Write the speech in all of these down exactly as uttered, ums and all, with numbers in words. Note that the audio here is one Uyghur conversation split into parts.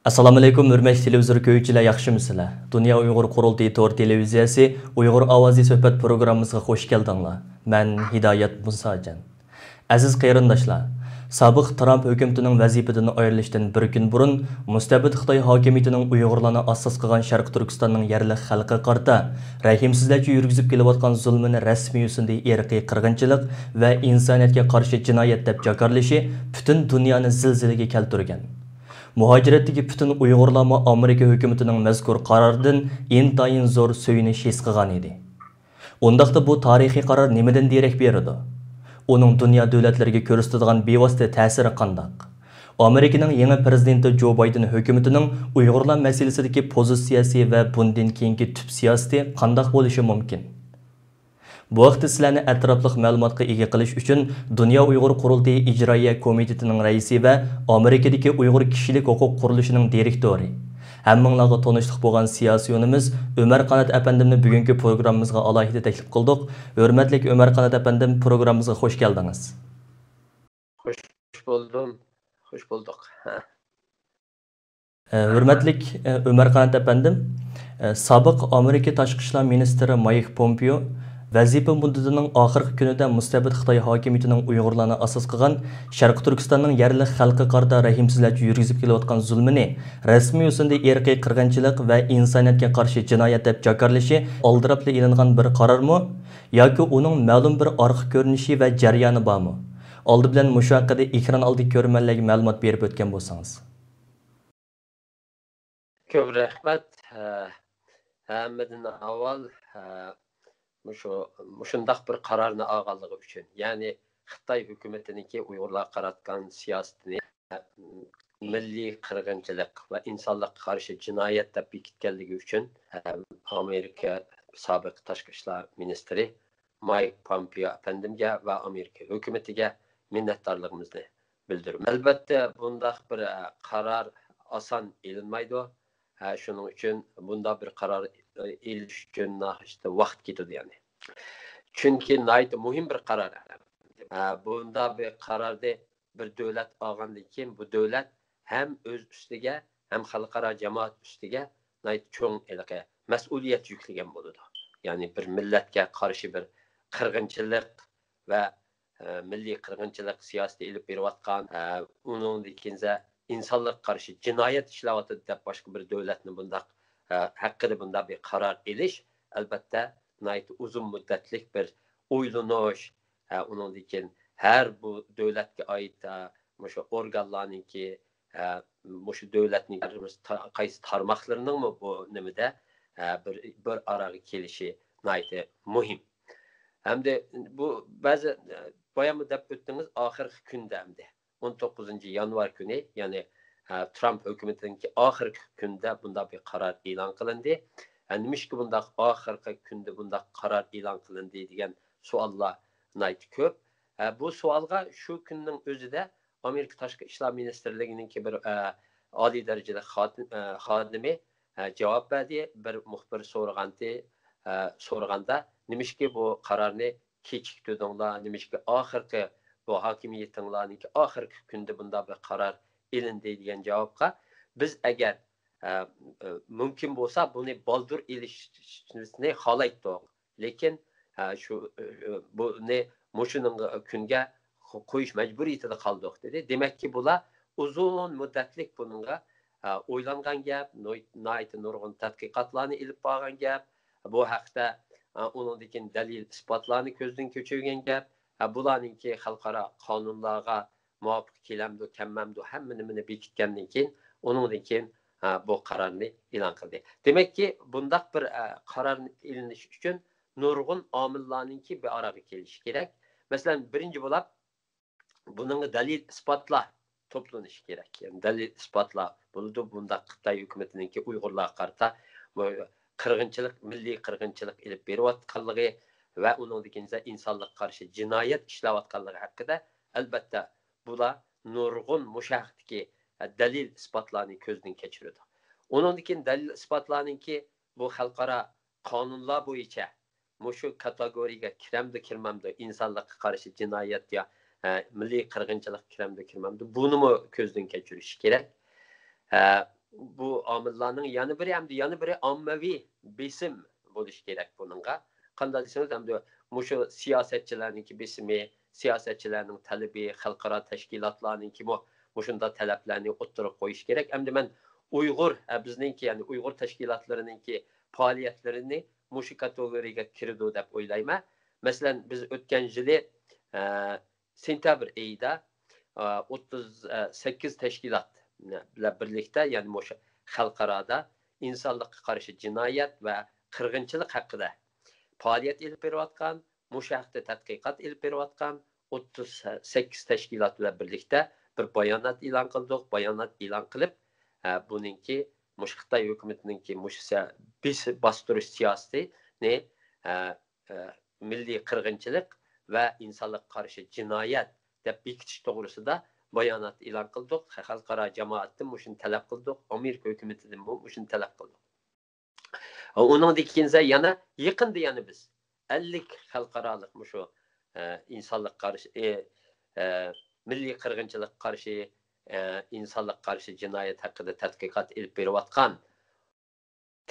ئەسسالامۇئەلەيكۇم، ھۆرمەتلىك تېلېۋىزور كۆرگۈچىلەر، ياخشىمۇسىلەر؟ دۇنيا ئۇيغۇر قۇرۇلتىيى تور تېلېۋىزىيەسى ئۇيغۇر ئاۋازى سۆھبەت پروگراممىسىغا خوش كەلدىڭلار. مەن ھىدايەت مۇساجان. ئەزىز قېرىنداشلار، سابىق ترامپ ھۆكۈمىتىنىڭ ۋەزىپىدىن ئايرىلىشتىن بىر كۈن بۇرۇن، مۇستەبىت خىتاي ھاكىمىيىتىنىڭ ئۇيغۇرلارنى ئاساس قىلغان شەرقىي تۈركىستاننىڭ يەرلىك خەلقىگە قارىتا رەھىمسىزلەرچە يۈرگۈزۈپ كېلىۋاتقان زۇلمىنى رەسمىي يۈزىسىدە ئىرقىي قىرغىنچىلىق ۋە ئىنسانىيەتكە قارشى جىنايەت دەپ جاكارلىشى پۈتۈن دۇنيانى زىلزىلىگە كەلتۈرگەن. مۇھاجىرەتتىكى پۈتۈن ئۇيغۇرلارمۇ ئامېرىكا ھۆكۈمىتىنىڭ مەزكۇر قارارىدىن ئىنتايىن زور سۆيۈنۈش ھېس قىلغان ئىدى. ئۇنداقتا بۇ تارىخىي قارار نېمىدىن دېرەك بېرىدۇ؟ ئۇنىڭ دۇنيا دۆلەتلىرىگە كۆرسىتىدىغان بىۋاسىتە تەسىرى قانداق؟ ئامېرىكىنىڭ يېڭى پىرېزىدېنتى جو بايدېن ھۆكۈمىتىنىڭ ئۇيغۇرلار مەسىلىسىدىكى پوزىتسىيەسى ۋە بۇندىن كېيىنكى تۈپ سىياسىتى قانداق بولۇشى مۇمكىن؟ بۇ ھەقتە سىلەرنى ئەتراپلىق مەلۇماتقا ئىگە قىلىش ئۈچۈن دۇنيا ئۇيغۇر قۇرۇلتىيى ئىجرائىيە كومىتېتىنىڭ رەئىسى ۋە ئامېرىكىدىكى ئۇيغۇر كىشىلىك ھوقۇق قۇرۇلۇشىنىڭ دىرېكتورى، ھەممىڭلارغا تونۇشلۇق بولغان سىياسىيونىمىز ئۆمەر قانات ئەپەندىمنى بۈگۈنكى پروگراممىمىزغا ئالاھىدە تەكلىپ قىلدۇق. ھۆرمەتلىك ئۆمەر قانات ئەپەندىم، پروگراممىمىزغا خوش كەلدىڭىز. خوش بولدۇم. خوش بولدۇق. ھە. ئە، ھۆرمەتلىك، ئە، ئۆمەر قانات ئەپەندىم، ئە، سابىق ئامېرىكا تاشقى ئىشلار مىنىستىرى مايك پومپېئو ۋەزىپە مۇددىتىنىڭ ئاخىرقى كۈنىدە مۇستەبىت خىتاي ھاكىمىيىتىنىڭ ئۇيغۇرلارنى ئاساس قىلغان شەرقىي تۈركىستاننىڭ يەرلىك خەلقىگە قارىتا رەھىمسىزلەرچە يۈرگۈزۈپ كېلىۋاتقان زۇلمىنى رەسمىي يۈزىسىدە ئىرقىي قىرغىنچىلىق ۋە ئىنسانىيەتكە قارشى جىنايەت دەپ جاكارلىشى ئالدىراپلا ئېلىنغان بىر قارارمۇ ياكى ئۇنىڭ مەلۇم بىر ئارقا كۆرۈنۈشى ۋە جەريانى بارمۇ؟ ئالدى بىلەن مۇشۇ ھەققىدە ئېكران ئالدىدىكى كۆرۈرمەنلەرگە مەلۇمات بېرىپ ئۆتكەن بولسىڭىز. كۆپ رەھمەت. ھە، ھەممىدىن ئاۋۋال، ھە، مۇشۇ، مۇشۇنداق بىر قارارنى ئالغانلىقى ئۈچۈن، يەنى خىتاي ھۆكۈمىتىنىڭكى ئۇيغۇرلارغا قاراتقان سىياسىتىنى، ھە، مىللىي قىرغىنچىلىق ۋە ئىنسانلىققا قارشى جىنايەت دەپ بېكىتكەنلىكى ئۈچۈن، ھە، ئامېرىكا سابىق تاشقى ئىشلار مىنىستىرى مايك پومپېئو ئەپەندىمگە ۋە ئامېرىكا ھۆكۈمىتىگە مىننەتدارلىقىمىزنى بىلدۈرىمىز. ئەلۋەتتە، بۇنداق بىر، ئە، قارار ئاسان ئېلىنمايدۇ. ئە، شۇنىڭ ئۈچۈن بۇنداق بىر قارار، ئە، ئېلىش ئۈچۈن ناھايىتى ۋاقىت كېتىدۇ، يەنى. چۈنكى ناھايىتى مۇھىم بىر قارار. ئە، بۇنداق بىر قارارنى بىر دۆلەت ئالغاندىن كېيىن، بۇ دۆلەت ھەم ئۆز ئۈستىگە، ھەم خەلقئارا جامائەت ئۈستىگە ناھايىتى چوڭ ھېلىقى مەسئۇلىيەت يۈكلىگەن بولىدۇ. يەنى بىر مىللەتكە قارشى بىر قىرغىنچىلىق ۋە، ئە، مىللىي قىرغىنچىلىق سىياسىتى ئېلىپ بېرىۋاتقان، ئە، ئۇنىڭدىن كېيىن ئىنسانلىققا قارشى جىنايەت ئىشلەۋاتىدۇ دەپ باشقا بىر دۆلەتنى بۇنداق، ئە، ھەققىدە بۇنداق بىر قارار ئېلىش، ئەلۋەتتە، ناھايىتى ئۇزۇن مۇددەتلىك بىر ئويلىنىش، ئە، ئۇنىڭدىن كېيىن ھەر بۇ دۆلەتكە ئائىت، ئە، مۇشۇ ئورگانلارنىڭكى، ئە، مۇشۇ دۆلەتنىڭ ھەر بىر تا-، قايسى تارماقلىرىنىڭمۇ بۇ نېمىدە، ئە، بىر، بىر ئاراغا كېلىشى ناھايىتى مۇھىم. ھەمدە بۇ بەزى، ئە، بايانمۇ دەپ ئۆتتىڭىز، ئاخىرقى كۈندە ئەمدى. ئون توققۇزىنچى يانۋار كۈنى، يەنى، ئە، ترامپ ھۆكۈمىتىنىڭكى ئاخىرقى كۈندە بۇنداق بىر قارار ئېلان قىلىندى. ئە، نېمىشقا بۇنداق ئاخىرقى كۈندە بۇنداق قارار ئېلان قىلىندى دېگەن سوئاللار ناھايىتى كۆپ. ئە، بۇ سوئالغا شۇ كۈننىڭ ئۆزىدە ئامېرىكا تاشقى ئىشلار مىنىستىرلىكىنىڭكى بىر، ئە، ئالىي دەرىجىلىك خادىم-، ئە، خادىمى، ئە، جاۋاب بەردى. بىر مۇخبىر سورىغانتى، ئە، سورىغاندا، نېمىشقا بۇ قارارنى كېچىكتۈردۈڭلار؟ نېمىشقا ئاخىرقى بۇ ھاكىمىيىتىڭلارنىڭكى ئاخىرقى كۈندە بۇنداق بىر قارار ئېلىندى دېگەن جاۋابقا، بىز ئەگەر، ئە، ئە، مۇمكىن بولسا بۇنى بالدۇر ئېلىشنى خالايتتۇق. لېكىن، ئە، شۇ، ئە، بۇنى مۇشۇنىڭ كۈنگە قويۇش مەجبۇرىيىتىدە قالدۇق، دېدى. دېمەككى، بۇلار ئۇزۇن مۇددەتلىك بۇنىڭغا، ئە، ئويلانغان گەپ، نوي-، ناھايىتى نۇرغۇن تەتقىقاتلارنى ئېلىپ بارغان گەپ. بۇ ھەقتە، ئە، ئۇنىڭدىن كېيىن دەلىل-ئىسپاتلارنى كۆزدىن كەچۈرگەن گەپ. ئە، بۇلارنىڭكى خەلقئارا قانۇنلارغا مۇۋاپىق كېلەمدۇ، كەلمەمدۇ، ھەممە نېمىنى بېكىتكەندىن كېيىن، ئۇنىڭدىن كېيىن، ئە، بۇ قارارنى ئېلان قىلدى. دېمەككى، بۇنداق بىر، ئە، قارار ئېلىنىش ئۈچۈن نۇرغۇن ئامىللارنىڭكى بىر ئارىغا كېلىشى كېرەك. مەسىلەن، بىرىنچى بولاپ، بۇنىڭغا دەلىل-ئىسپاتلار توپلىنىشى كېرەك. يەنى دەلىل-ئىسپاتلار بولىدۇ، بۇنداق خىتاي ھۆكۈمىتىنىڭكى ئۇيغۇرلارغا قارىتا بۇ قىرغىنچىلىق، مىللىي قىرغىنچىلىق ئېلىپ بېرىۋاتقانلىقى ۋە ئۇنىڭدىن كېيىن ئىنسانلىققا قارشى جىنايەت ئىشلەۋاتقانلىقى ھەققىدە، ئەلۋەتتە، بۇلار نۇرغۇن مۇشۇ ھەقتىكى دەلىل-ئىسپاتلارنى كۆزدىن كەچۈرىدۇ. ئۇنىڭدىن كېيىن دەلىل-ئىسپاتلارنىڭكى بۇ خەلقئارا قانۇنلار بويىچە مۇشۇ كاتېگورىيەگە كىرەمدۇ، كىرمەمدۇ، ئىنسانلىققا قارشى جىنايەت يا، ئە، مىللىي قىرغىنچىلىققا كىرەمدۇ، كىرمەمدۇ، بۇنىمۇ كۆزدىن كەچۈرۈش كېرەك. ئە، بۇ ئامىللارنىڭ يەنە بىرى، ئەمدى يەنە بىرى ئاممىۋى بېسىم بولۇشى كېرەك بۇنىڭغا. قانداق دېسىڭىز، ئەمدى مۇشۇ سىياسەتچىلەرنىڭكى بېسىمى، سىياسەتچىلەرنىڭ تەلىپى، خەلقئارا تەشكىلاتلارنىڭكىمۇ مۇشۇنداق تەلەپلەرنى ئوتتۇرىغا قويۇشى كېرەك. ئەمدى مەن ئۇيغۇر، ئە، بىزنىڭكى، يەنى ئۇيغۇر تەشكىلاتلىرىنىڭكى پائالىيەتلىرىنى مۇشۇ كاتېگورىيەگە كىرىدۇ دەپ ئويلايمەن. مەسىلەن، بىز ئۆتكەن يىلى، ئە، سېنتەبىر ئېيىدا، ئە، ئوتتۇز سەككىز تەشكىلات بىلەن بىرلىكتە، يەنى مۇشۇ خەلقئارادا ئىنسانلىققا قارشى جىنايەت ۋە قىرغىنچىلىق ھەققىدە پائالىيەت ئېلىپ بېرىۋاتقان، مۇشۇ ھەقتە تەتقىقات ئېلىپ بېرىۋاتقان ئوتتۇز سەككىز تەشكىلات بىلەن بىرلىكتە بىر بايانات ئېلان قىلدۇق. بايانات ئېلان قىلىپ، ئە، بۇنىڭكى مۇشۇ خىتاي ھۆكۈمىتىنىڭكى مۇشۇ سە-، بېسىپ باستۇرۇش سىياسىتىنى، ئە، ئە، مىللىي قىرغىنچىلىق ۋە ئىنسانلىققا قارشى جىنايەت دەپ بېكىتىش توغرىسىدا بايانات ئېلان قىلدۇق. خەلقئارا جامائەتتىن مۇشۇنى تەلەپ قىلدۇق. ئامېرىكا ھۆكۈمىتىدىنمۇ مۇشۇنى تەلەپ قىلدۇق. ئۇنىڭدىن كېيىن يەنە يېقىندا يەنە بىز ئەللىك خەلقئارالىق مۇشۇ، ئە، ئىنسانلىققا قارشى، ئە، ئە، مىللىي قىرغىنچىلىققا قارشى، ئە، ئىنسانلىققا قارشى جىنايەت ھەققىدە تەتقىقات ئېلىپ بېرىۋاتقان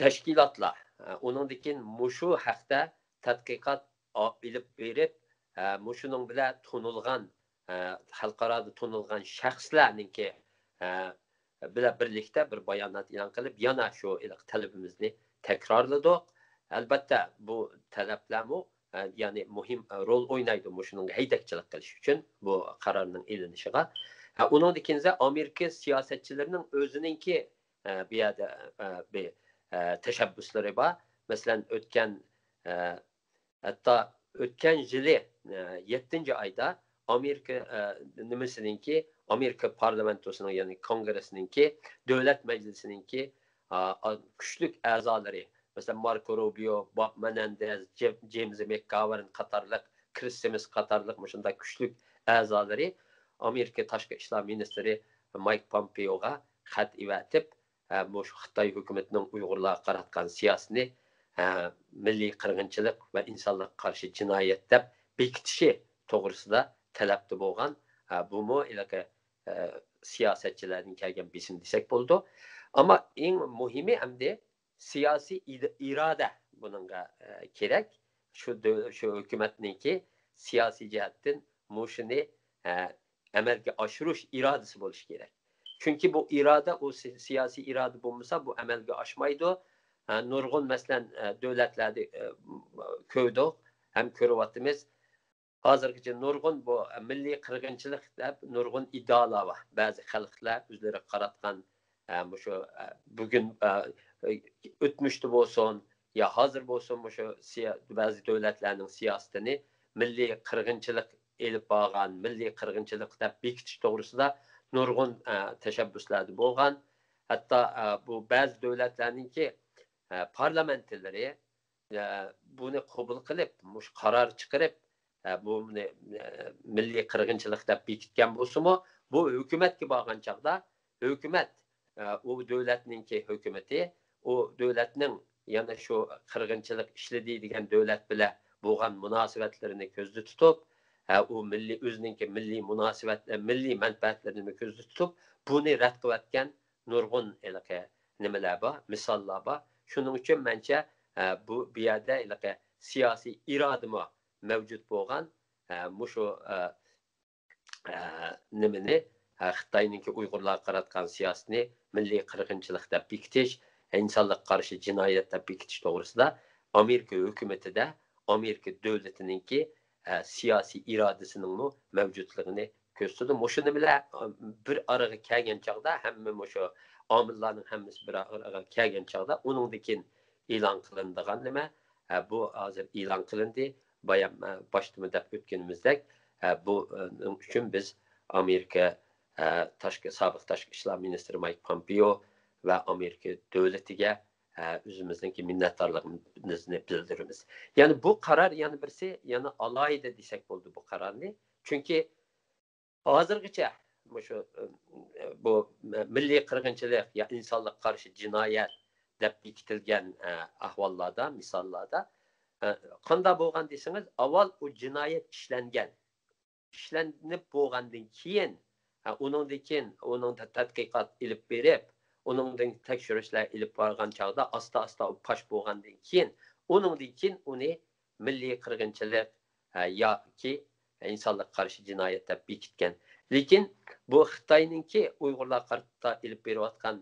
تەشكىلاتلار، ئە، ئۇنىڭدىن كېيىن مۇشۇ ھەقتە تەتقىقات ئېلىپ بېرىپ، ئە، مۇشۇنىڭ بىلەن تونۇلغان، ئە، خەلقئارادا تونۇلغان شەخسلەرنىڭكى، ئە، بىلەن بىرلىكتە بىر بايانات ئېلان قىلىپ، يەنە شۇ ھېلىقى تەلىپىمىزنى تەكرارلىدۇق. ئەلبەتتە، بۇ تەلەپلەرمۇ، ئە، يەنى مۇھىم، ئە، رول ئوينايدۇ مۇشۇنىڭغا ھەيدەكچىلىك قىلىش ئۈچۈن بۇ قارارنىڭ ئېلىنىشىغا. ئە، ئۇنىڭدىن كېيىن ئامېرىكا سىياسەتچىلىرىنىڭ ئۆزىنىڭكى، ئە، بۇ يەردە، ئە، بىر، ئە، تەشەببۇسلىرى بار. مەسىلەن، ئۆتكەن، ئە، ھەتتا ئۆتكەن يىلى، ئە، يەتتىنچى ئايدا ئامېرىكا، ئە، نېمىسىنىڭكى، ئامېرىكا پارلامېنتوسىنىڭ، يەنى كونگرېسنىڭكى، دۆلەت مەجلىسىنىڭكى، ئا، ئا، كۈچلۈك ئەزالىرى، مەسىلەن، ماركو روبىيو، باب مېنېندېز، جې-، جېيمس مەكگاۋېرن قاتارلىق، كرىس سىمىس قاتارلىق مۇشۇنداق كۈچلۈك ئەزالىرى ئامېرىكا تاشقى ئىشلار مىنىستىرى مايك پومپېئوغا خەت ئەۋەتىپ، ئە، مۇشۇ خىتاي ھۆكۈمىتىنىڭ ئۇيغۇرلارغا قاراتقان سىياسىتىنى، ئە، مىللىي قىرغىنچىلىق ۋە ئىنسانلىققا قارشى جىنايەت دەپ بېكىتىشى توغرىسىدا تەلەپتە بولغان. ئە، بۇمۇ ھېلىقى، ئە، سىياسەتچىلەردىن كەلگەن بېسىم دېسەك بولىدۇ. ئەمما ئەڭ مۇھىمى ئەمدى سىياسىي ئىد-، ئىرادە بۇنىڭغا، ئە، كېرەك. شۇ دۆ-، شۇ ھۆكۈمەتنىڭكى سىياسىي جەھەتتىن مۇشۇنى، ئە، ئەمەلگە ئاشۇرۇش ئىرادىسى بولۇشى كېرەك. چۈنكى بۇ ئىرادە، ئۇ سى-، سىياسىي ئىرادە بولمىسا، بۇ ئەمەلگە ئاشمايدۇ. ئە، نۇرغۇن، مەسىلەن، ئە، دۆلەتلەردە، ئە، كۆردۇق ھەم كۆرۈۋاتىمىز. ھازىرغىچە نۇرغۇن بۇ مىللىي قىرغىنچىلىق دەپ نۇرغۇن ئىدىئالار بار. بەزى خەلقلەر ئۆزلىرىگە قاراتقان، ئە، مۇشۇ، ئە، بۈگۈن، ئە، ئۆتمۈشتە بولسۇن يا ھازىر بولسۇن، مۇشۇ سىيا-، بەزى دۆلەتلەرنىڭ سىياسىتىنى مىللىي قىرغىنچىلىق ئېلىپ بارغان، مىللىي قىرغىنچىلىق دەپ بېكىتىش توغرىسىدا نۇرغۇن، ئە، تەشەببۇسلاردا بولغان. ھەتتا، ئە، بۇ بەزى دۆلەتلەرنىڭكى، ئە، پارلامېنتلىرى، ئە، بۇنى قوبۇل قىلىپ، مۇشۇ قارار چىقىرىپ، ئە، بۇنى، ئە، مىللىي قىرغىنچىلىق دەپ بېكىتكەن بولسىمۇ، بۇ ھۆكۈمەتكە بارغان چاغدا ھۆكۈمەت، ئە، ئۇ دۆلەتنىڭكى ھۆكۈمىتى، ئۇ دۆلەتنىڭ يەنە شۇ قىرغىنچىلىق ئىشلىدى دېگەن دۆلەت بىلەن بولغان مۇناسىۋەتلىرىنى كۆزدە تۇتۇپ، ئە، ئۇ مىللىي، ئۆزىنىڭكى مىللىي مۇناسىۋەت، ئە، مىللىي مەنپەئەتلىرىنى كۆزدە تۇتۇپ، بۇنى رەت قىلىۋەتكەن نۇرغۇن ھېلىقى نېمىلەر بار، مىساللار بار. شۇنىڭ ئۈچۈن مەنچە، ئە، بۇ، بۇ يەردە ھېلىقى سىياسىي ئىرادىمۇ مەۋجۇت بولغان، ئە، مۇشۇ، ئە، ئە، نېمىنى، ئە، خىتاينىڭكى ئۇيغۇرلارغا قاراتقان سىياسىتىنى مىللىي قىرغىنچىلىق دەپ بېكىتىش، ئىنسانلىققا قارشى جىنايەت دەپ بېكىتىش توغرىسىدا ئامېرىكا ھۆكۈمىتىدە، ئامېرىكا دۆلىتىنىڭكى، ئە، سىياسىي ئىرادىسىنىڭمۇ مەۋجۇتلۇقىنى كۆرسىتىدۇ. مۇشۇنى بىلەن، ئە، بىر ئارىغا كەلگەن چاغدا، ھەممە مۇشۇ ئامىللارنىڭ ھەممىسى بىر ئارىغا كەلگەن چاغدا، ئۇنىڭدىن كېيىن ئېلان قىلىنىدىغان نېمە، ئە، بۇ ھازىر ئېلان قىلىندى. بايام، ئە، باشتىمۇ دەپ ئۆتكىنىمىزدەك، ئە، بۇ، ئە، نىڭ ئۈچۈن بىز ئامېرىكا، ئە، تاشقى، سابىق تاشقى ئىشلار مىنىستىرى مايك پومپېئو ۋە ئامېرىكا دۆلىتىگە، ئە، ئۆزىمىزنىڭكى مىننەتدارلىقىمىزنى بىلدۈرىمىز. يەنى بۇ قارار يەنە بىرسى، يەنە ئالاھىدە دېسەك بولىدۇ بۇ قارارنى. چۈنكى ھازىرغىچە مۇشۇ، ئە، بۇ مىللىي قىرغىنچىلىق يا ئىنسانلىققا قارشى جىنايەت دەپ بېكىتىلگەن، ئە، ئەھۋاللاردا، مىساللاردا، ئە، قانداق بولغان دېسىڭىز، ئاۋۋال ئۇ جىنايەت ئىشلەنگەن. ئىشلىنىپ بولغاندىن كېيىن، ھە، ئۇنىڭدىن كېيىن ئۇنىڭدا تەتقىقات ئېلىپ بېرىپ، ئۇنىڭدىن تەكشۈرۈشلەر ئېلىپ بارغان چاغدا ئاستا-ئاستا ئۇ پاش بولغاندىن كېيىن، ئۇنىڭدىن كېيىن ئۇنى مىللىي قىرغىنچىلىق، ھە، ياكى ئىنسانلىققا قارشى جىنايەت دەپ بېكىتكەن. لېكىن بۇ خىتاينىڭكى ئۇيغۇرلارغا قارىتا ئېلىپ بېرىۋاتقان،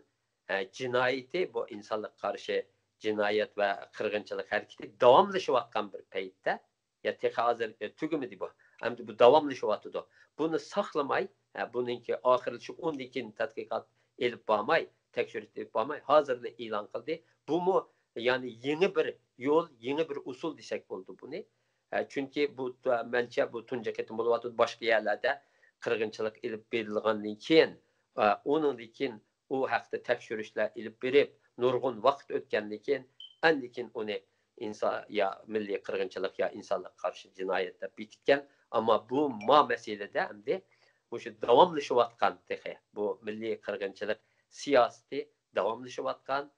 ھە، جىنايىتى، بۇ ئىنسانلىققا قارشى جىنايەت ۋە قىرغىنچىلىق ھەرىكىتى داۋاملىشىۋاتقان بىر پەيتتە، يا تېخى ھازىر، ئە، تۈگىمىدى بۇ. ئەمدى بۇ داۋاملىشىۋاتىدۇ. بۇنى ساقلىماي، ئە، بۇنىڭكى ئاخىرلىشىپ، ئۇندىن كېيىن تەتقىقات ئېلىپ بارماي، تەكشۈرۈپ ئېلىپ بارماي، ھازىرلا ئېلان قىلدى. بۇمۇ، يەنى يېڭى بىر يول، يېڭى بىر ئۇسۇل دېسەك بولىدۇ بۇنى. ئە، چۈنكى بۇ، مەنچە بۇ تۇنجى قېتىم بولۇۋاتىدۇ. باشقا يەرلەردە قىرغىنچىلىق ئېلىپ بېرىلغاندىن كېيىن، ئە، ئۇنىڭدىن كېيىن ئۇ ھەقتە تەكشۈرۈشلەر ئېلىپ بېرىپ، نۇرغۇن ۋاقىت ئۆتكەندىن كېيىن، ئاندىن كېيىن ئۇنى ئىنسا-، يا مىللىي قىرغىنچىلىق، يا ئىنسانلىققا قارشى جىنايەت دەپ بېكىتكەن. ئەمما بۇ ما مەسىلىدە ئەمدى مۇشۇ داۋاملىشىۋاتقان تېخى بۇ مىللىي قىرغىنچىلىق سىياسىتى داۋاملىشىۋاتقان،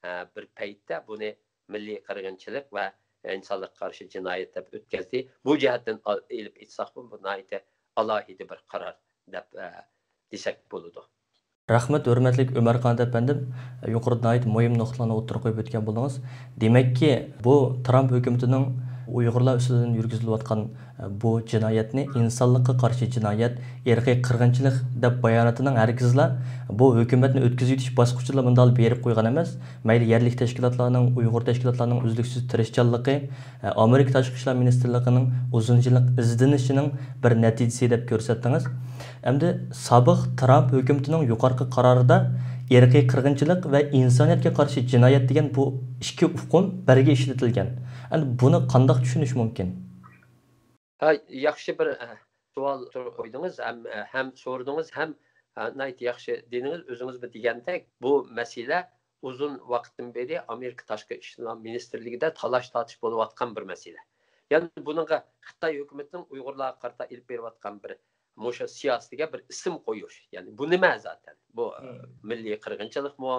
ئە، بىر پەيتتە بۇنى مىللىي قىرغىنچىلىق ۋە ئىنسانلىققا قارشى جىنايەت دەپ ئۆتكەزدى. بۇ جەھەتتىن ئال-، ئېلىپ ئېيتساقمۇ، بۇ ناھايىتى ئالاھىدە بىر قارار دەپ، ئە، دېسەك بولىدۇ. رەھمەت، ھۆرمەتلىك ئۆمەرخان ئەپەندىم، يۇقىرىدا ناھايىتى مۇھىم نۇقتىلارنى ئوتتۇرىغا قويۇپ ئۆتكەن بولدىڭىز. دېمەككى، بۇ ترامپ ھۆكۈمىتىنىڭ ئۇيغۇرلار ئۈستىدىن يۈرگۈزۈلۈۋاتقان بۇ جىنايەتنى ئىنسانلىققا قارشى جىنايەت، ئىرقىي قىرغىنچىلىق دەپ باياناتىنىڭ ھەرگىزلا بۇ ھۆكۈمەتنى ئۆتكۈزۈۋېتىش باسقۇچىدا مۇنداق بېرىپ قويغان ئەمەس. مەيلى يەرلىك تەشكىلاتلارنىڭ، ئۇيغۇر تەشكىلاتلارنىڭ ئۈزلۈكسىز تىرىشچانلىقى، ئامېرىكا تاشقى ئىشلار مىنىستىرلىقىنىڭ ئۇزۇن يىللىق ئىزدىنىشىنىڭ بىر نەتىجىسى دەپ كۆرسەتتىڭىز. ئەمدى سابىق ترامپ ھۆكۈمىتىنىڭ يۇقىرىقى قارارىدا ئىرقىي قىرغىنچىلىق ۋە ئىنسانىيەتكە قارشى جىنايەت دېگەن بۇ ئىككى ئۇقۇم بىرگە ئىشلىتىلگەن. ئەمدى بۇنى قانداق چۈشىنىش مۇمكىن؟ ھە، ياخشى بىر، ئە، سوئال قويدىڭىز، ھەم، ئە، ھەم سورىدىڭىز، ھەم، ئە، ناھايىتى ياخشى دېدىڭىز. ئۆزىڭىزمۇ دېگەندەك، بۇ مەسىلە ئۇزۇن ۋاقىتتىن بېرى ئامېرىكا تاشقى ئىشلار مىنىستىرلىكىدە تالاش-تارتىش بولۇۋاتقان بىر مەسىلە. يەنى بۇنىڭغا خىتاي ھۆكۈمىتىنىڭ ئۇيغۇرلارغا قارىتا ئېلىپ بېرىۋاتقان بىر مۇشۇ سىياسىتىگە بىر ئىسىم قويۇش. يەنى بۇ نېمە زاتەن؟ بۇ، ئە، مىللىي قىرغىنچىلىقمۇ،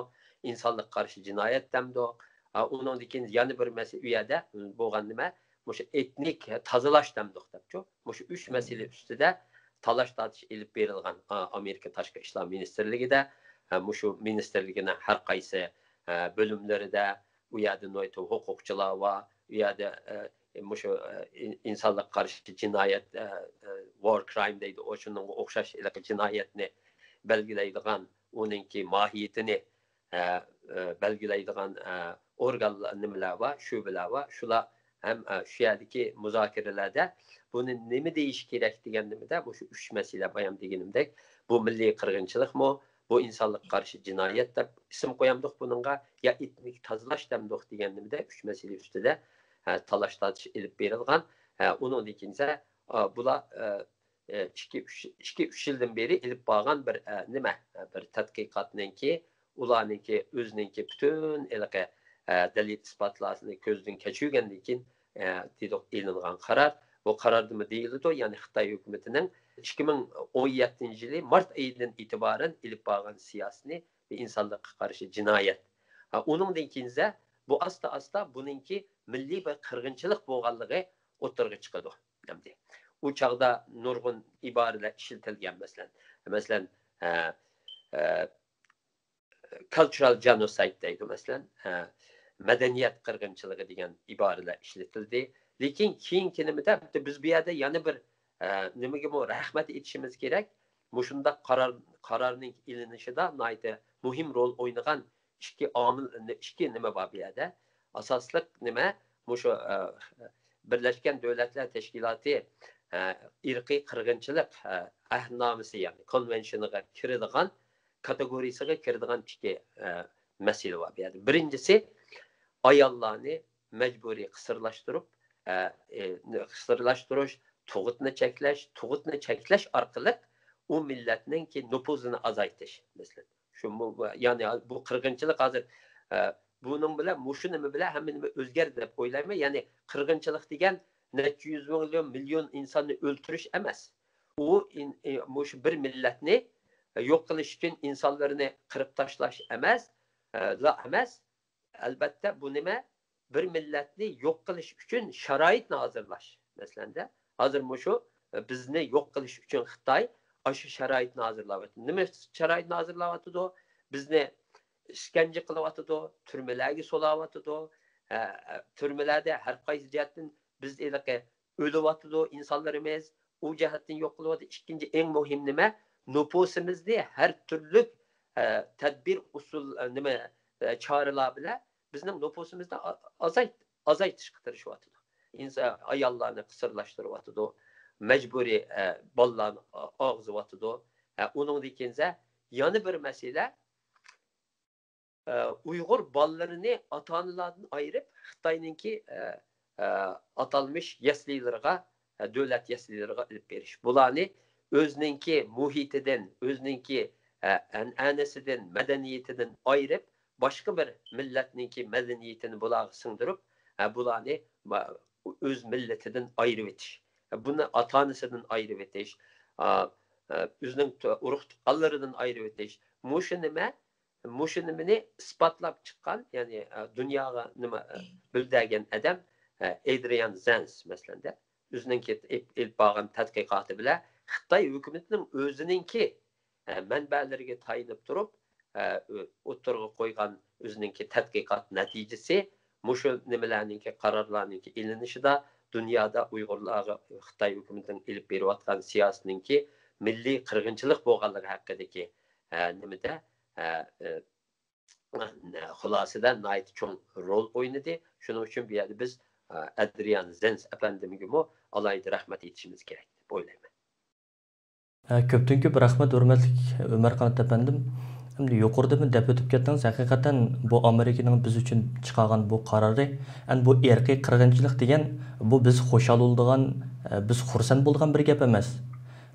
ئىنسانلىققا قارشى جىنايەت دەمدۇق؟ ئە، ئۇنىڭدىن كېيىن يەنە بىر مەسىلە، ئۇ يەردە بولغان نېمە؟ مۇشۇ ئېتنىك تازىلاش دەمدۇق دەپچۇ. مۇشۇ ئۈچ مەسىلە ئۈستىدە تالاش-تارتىش ئېلىپ بېرىلغان، ئا، ئامېرىكا تاشقى ئىشلار مىنىستىرلىكىدە، ھە، مۇشۇ مىنىستىرلىكىنىڭ ھەر قايسى، ھە، بۆلۈملىرىدە، ئۇ يەردە ناھايىتى ھوقۇقچىلار بار، ئۇ يەردە، ئە، مۇشۇ، ئە، ئىن-، ئىنسانلىققا قارشى جىنايەت، ئە، ئە، ۋار كرايم دەيدۇ، ئۇ شۇنىڭغا ئوخشاش ھېلىقى جىنايەتنى بەلگىلەيدىغان، ئۇنىڭكى ماھىيىتىنى، ئە، ئە، بەلگىلەيدىغان، ئە، ئورگانلار، نېمىلەر بار، شۆبىلەر بار. شۇلار ھەم، ئە، شۇ يەردىكى مۇزاكىرىلەردە بۇنى نېمە دېيىش كېرەك دېگەن نېمىدە، مۇشۇ ئۈچ مەسىلە بايام دېگىنىمدەك، بۇ مىللىي قىرغىنچىلىقمۇ، بۇ ئىنسانلىققا قارشى جىنايەت دەپ ئىسىم قويامدۇق بۇنىڭغا، يا ئېتنىك تازىلاش دەمدۇق دېگەن نېمىدە، ئۈچ مەسىلە ئۈستىدە، ئە، تالاش-تارتىش ئېلىپ بېرىلغان. ئە، ئۇنىڭدىن كېيىن ئە، بۇلار، ئە، ئە، ئىككى، ئۈچ، ئىككى، ئۈچ يىلدىن بېرى ئېلىپ بارغان بىر، ئە، نېمە، بىر تەتقىقاتنىڭكى، ئۇلارنىڭكى ئۆزىنىڭكى پۈتۈن ھېلىقى، ئە، دەلىل-ئىسپاتلارنى كۆزدىن كەچۈرگەندىن كېيىن، ئە، دېدۇق، ئېلىنغان قارار. بۇ قاراردىمۇ دېيىلىدۇ، يەنى خىتاي ھۆكۈمىتىنىڭ ئىككى مىڭ ئون يەتتىنچى يىلى مارت ئايىدىن ئېتىبارەن ئېلىپ بارغان سىياسىتىنى ئىنسانلىققا قارشى جىنايەت. ھە، ئۇنىڭدىن كېيىن بۇ ئاستا-ئاستا بۇنىڭكى مىللىي بىر قىرغىنچىلىق بولغانلىقى ئوتتۇرىغا چىقىدۇ. ئەمدى ئۇ چاغدا نۇرغۇن ئىبارىلەر ئىشلىتىلگەن، مەسىلەن، مەسىلەن، ھە، ھە، كالچۇرال جېنوسايد دەيدۇ، مەسىلەن، ھە، مەدەنىيەت قىرغىنچىلىقى دېگەن ئىبارىلەر ئىشلىتىلدى. لېكىن كېيىنكى نېمىدە، بىز بۇ يەردە يەنە بىر، ھە، نېمىگىمۇ رەھمەت ئېيتىشىمىز كېرەك. مۇشۇنداق قارار، قارارنىڭ ئېلىنىشىدا ناھايىتى مۇھىم رول ئوينىغان ئىككى ئامىل، ئىككى نېمە بار بۇ يەردە. ئاساسلىق نېمە؟ مۇشۇ، ئە، بىرلەشكەن دۆلەتلەر تەشكىلاتى، ئە، ئىرقىي قىرغىنچىلىق، ئە، ئەھدىنامىسى، يەنى كونۋېنشنىغا كىرىدىغان، كاتېگورىيىسىغا كىرىدىغان ئىككى، ئە، مەسىلە بار بۇ يەردە. بىرىنچىسى، ئاياللارنى مەجبۇرىي قىسىرلاشتۇرۇپ، ئە، ئە، قىسىرلاشتۇرۇش، تۇغۇتنى چەكلەش، تۇغۇتنى چەكلەش ئارقىلىق ئۇ مىللەتنىڭكى نوپۇزىنى ئازايتىش، مەسىلەن. شۇ مۇ-، يەنى بۇ قىرغىنچىلىق ھازىر، ئە، بۇنىڭ بىلەن، مۇشۇ نېمە بىلەن ھەممە نېمە ئۆزگەردى دەپ ئويلايمەن. يەنى قىرغىنچىلىق دېگەن نەچچە يۈز مىليون، مىليون ئىنساننى ئۆلتۈرۈش ئەمەس. ئۇ ئىن-، ئى، مۇشۇ بىر مىللەتنى يوق قىلىش ئۈچۈن ئىنسانلىرىنى قىرىپ تاشلاش ئەمەس، ئە، لا ئەمەس. ئەلبەتتە، بۇ نېمە؟ بىر مىللەتنى يوق قىلىش ئۈچۈن شارائىتنى ھازىرلاش. مەسىلەندە، ھازىر مۇشۇ، ئە، بىزنى يوق قىلىش ئۈچۈن خىتاي ئاشۇ شارائىتنى ھازىرلاۋاتىدۇ. نېمە شارائىتنى ھازىرلاۋاتىدۇ؟ بىزنى ئىشكەنجە قىلىۋاتىدۇ، تۈرمىلەرگە سولاۋاتىدۇ. ئە، تۈرمىلەردە ھەر قايسى جەھەتتىن بىز ھېلىقى ئۆلۈۋاتىدۇ ئىنسانلىرىمىز، ئۇ جەھەتتىن يوق قىلىۋاتىدۇ. ئىككىنچى، ئەڭ مۇھىم نېمە؟ نوپۇسىمىزنى ھەر تۈرلۈك، ئە، تەدبىر، ئۇسۇل، ئە، نېمە، ئە، چارىلار بىلەن بىزنىڭ نوپۇسىمىزنى ئا-، ئازايت-، ئازايتىشقا تىرىشىۋاتىدۇ. ئىنسا-، ئاياللارنى قىسىرلاشتۇرۇۋاتىدۇ، مەجبۇرىي، ئە، بالىلارنى ئا-، ئاغزىۋاتىدۇ. ئە، ئۇنىڭدىن كېيىن يەنە بىر مەسىلە، ئە، ئۇيغۇر بالىلىرىنى ئاتا-ئانىلاردىن ئايرىپ، خىتاينىڭكى، ئە، ئە، ئاتالمىش يەسلىلىرىغا، ئە، دۆلەت يەسلىلىرىغا ئېلىپ بېرىش. بۇلارنى ئۆزىنىڭكى مۇھىتىدىن، ئۆزىنىڭكى، ئە، ئەنئەنىسىدىن، مەدەنىيىتىدىن ئايرىپ، باشقا بىر مىللەتنىڭكى مەدەنىيىتىنى بۇلارغا سىڭدۈرۈپ، ئە، بۇلارنى ما-، ئۆز مىللىتىدىن ئايرىۋېتىش. بۇنى ئاتا-ئانىسىدىن ئايرىۋېتىش، ئا، ئە، ئۆزىنىڭ تۇ-، ئۇرۇق-تۇغقانلىرىدىن ئايرىۋېتىش. مۇشۇ نېمە؟ مۇشۇ نېمىنى ئىسپاتلاپ چىققان، يەنى، ئە، دۇنياغا نېمە، ئە، بىلدۈرگەن ئادەم، ئە، ئېدرىيان زېنس، مەسىلەن، ئېلىپ، ئېلىپ بارغان تەتقىقاتى بىلەن خىتاي ھۆكۈمىتىنىڭ ئۆزىنىڭكى، ئە، مەنبەلىرىگە تايىنىپ تۇرۇپ، ئە، ئۆ-، ئوتتۇرىغا قويغان ئۆزىنىڭكى تەتقىقات نەتىجىسى مۇشۇ نېمىلەرنىڭكى، قارارلارنىڭكى ئېلىنىشىدا دۇنيادا ئۇيغۇرلارغا خىتاي ھۆكۈمىتىنىڭ ئېلىپ بېرىۋاتقان سىياسىتىنىڭكى مىللىي قىرغىنچىلىق بولغانلىقى ھەققىدىكى، ئە، نېمىدە، ئە، ئە، خۇلاسىدە ناھايىتى چوڭ رول ئوينىدى. شۇنىڭ ئۈچۈن بۇ يەردە بىز، ئە، ئەدرىيان زېنس ئەپەندىمگىمۇ ئالاھىدە رەھمەت ئېيتىشىمىز كېرەك دەپ ئويلايمەن. ھە، كۆپتىن كۆپ رەھمەت، ھۆرمەتلىك ئۆمەر قانات ئەپەندىم. ئەمدى يۇقىرىدىمۇ دەپ ئۆتۈپ كەتتىڭىز، ھەقىقەتەن بۇ ئامېرىكىنىڭ بىز ئۈچۈن چىقارغان بۇ قارارى، ئەمدى بۇ ئىرقىي قىرغىنچىلىق دېگەن، بۇ بىز خۇشال بولىدىغان، بىز خۇرسەن بولىدىغان بىر گەپ ئەمەس.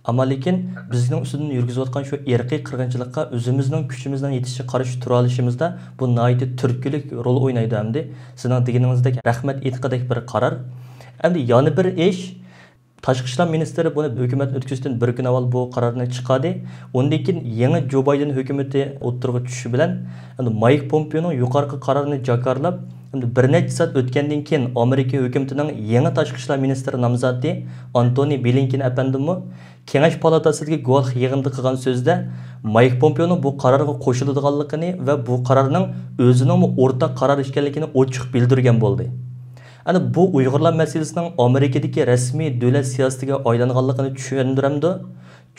ئەمما لېكىن بىزنىڭ ئۈستىدىن يۈرگۈزۈۋاتقان شۇ ئىرقىي قىرغىنچىلىققا ئۆزىمىزنىڭ كۈچىمىزنىڭ يېتىشىچە قارشى تۇرالىشىمىزدا بۇ ناھايىتى تۈرتكىلىك رول ئوينايدۇ. ئەمدى سىزنىڭ دېگىنىڭىزدەك رەھمەت ئېيتقۇدەك بىر قارار. ئەمدى يەنە بىر ئىش، تاشقى ئىشلار مىنىستىرى بۇنى ھۆكۈمەتنى ئۆتكۈزۈشتىن بىر كۈن ئاۋۋال بۇ قارارنى چىقاردى. ئۇندىن كېيىن يېڭى جو بايدېن ھۆكۈمىتى ئوتتۇرىغا چۈشۈشى بىلەن، ئەمدى مايك پومپېونىڭ يۇقىرىقى قارارىنى جاكارلاپ، ئەمدى بىر نەچچە سائەت ئۆتكەندىن كېيىن ئامېرىكا ھۆكۈمىتىنىڭ يېڭى تاشقى ئىشلار مىنىستىرى نامزاتى ئانتونى بلىنكېن ئەپەندىمۇ كېڭەش پالاتاسىدىكى گۇۋاھلىق يىغىنىدا قىلغان سۆزىدە مايك پومپېونىڭ بۇ قارارغا قوشۇلىدىغانلىقىنى ۋە بۇ قارارنىڭ ئۆزىنىڭمۇ ئورتاق قارار ئىكەنلىكىنى ئوچۇق بىلدۈرگەن بولدى. ئەنە بۇ ئۇيغۇرلار مەسىلىسىنىڭ ئامېرىكىدىكى رەسمىي دۆلەت سىياسىتىگە ئايلانغانلىقىنى چۈشەندۈرەمدۇ؟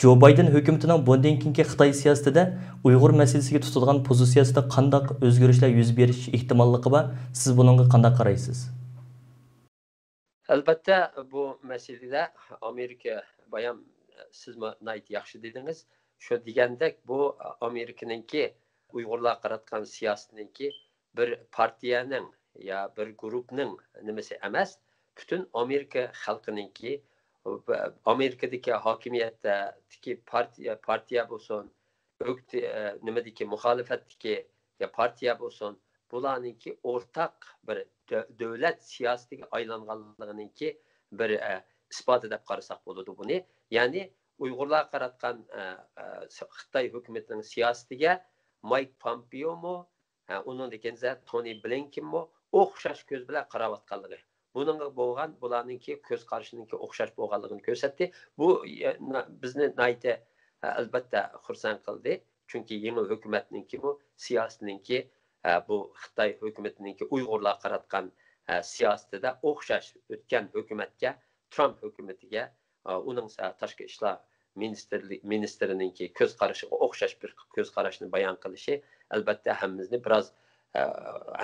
جو بايدېن ھۆكۈمىتىنىڭ بۇندىن كېيىنكى خىتاي سىياسىتىدە ئۇيغۇر مەسىلىسىگە تۇتىدىغان پوزىتسىيەسىدە قانداق ئۆزگىرىشلەر يۈز بېرىش ئېھتىماللىقى بار؟ سىز بۇنىڭغا قانداق قارايسىز؟ ئەلۋەتتە، بۇ مەسىلىدە ئامېرىكا بايام، سىزمۇ ناھايىتى ياخشى دېدىڭىز. شۇ دېگەندەك، بۇ ئامېرىكىنىڭكى ئۇيغۇرلارغا قاراتقان سىياسىتىنىڭكى بىر پارتىيەنىڭ يا بىر گۇرۇپنىڭ نېمىسى ئەمەس، پۈتۈن ئامېرىكا خەلقىنىڭكى، ئامېرىكىدىكى ھاكىمىيەتتىكى پارتىيە، پارتىيە بولسۇن، ئۆكتە-، نېمىدىكى مۇخالىپەتتىكى يا پارتىيە بولسۇن، بۇلارنىڭكى ئورتاق بىر دۆ-، دۆلەت سىياسىتىگە ئايلانغانلىقىنىڭكى بىر، ئە، ئىسپاتى دەپ قارىساق بولىدۇ بۇنى. يەنى ئۇيغۇرلارغا قاراتقان، ئە، ئە، خىتاي ھۆكۈمىتىنىڭ سىياسىتىگە مايك پامپېئومۇ، ئە، ئۇنىڭدىن كېيىن تونى بلىنكېنمۇ ئوخشاش كۆز بىلەن قاراۋاتقانلىقى، بۇنىڭغا بولغان، بۇلارنىڭكى كۆز قارىشىنىڭكى ئوخشاش بولغانلىقىنى كۆرسەتتى. بۇ، ئە، نا-، بىزنى ناھايىتى، ئە، ئەلۋەتتە خۇرسەن قىلدى. چۈنكى يېڭى ھۆكۈمەتنىڭكى بۇ سىياسىتىنىڭكى، ئە، بۇ خىتاي ھۆكۈمىتىنىڭكى ئۇيغۇرلارغا قاراتقان، ئە، سىياسىتىدە ئوخشاش ئۆتكەن ھۆكۈمەتكە، ترامپ ھۆكۈمىتىگە، ئە، ئۇنىڭ سا-، تاشقى ئىشلار مىنىستىرلىك، مىنىستىرىنىڭكى كۆز قارىشىغا ئوخشاش بىر كۆز قاراشنى بايان قىلىشى، ئەلۋەتتە، ھەممىمىزنى بىراز، ئە،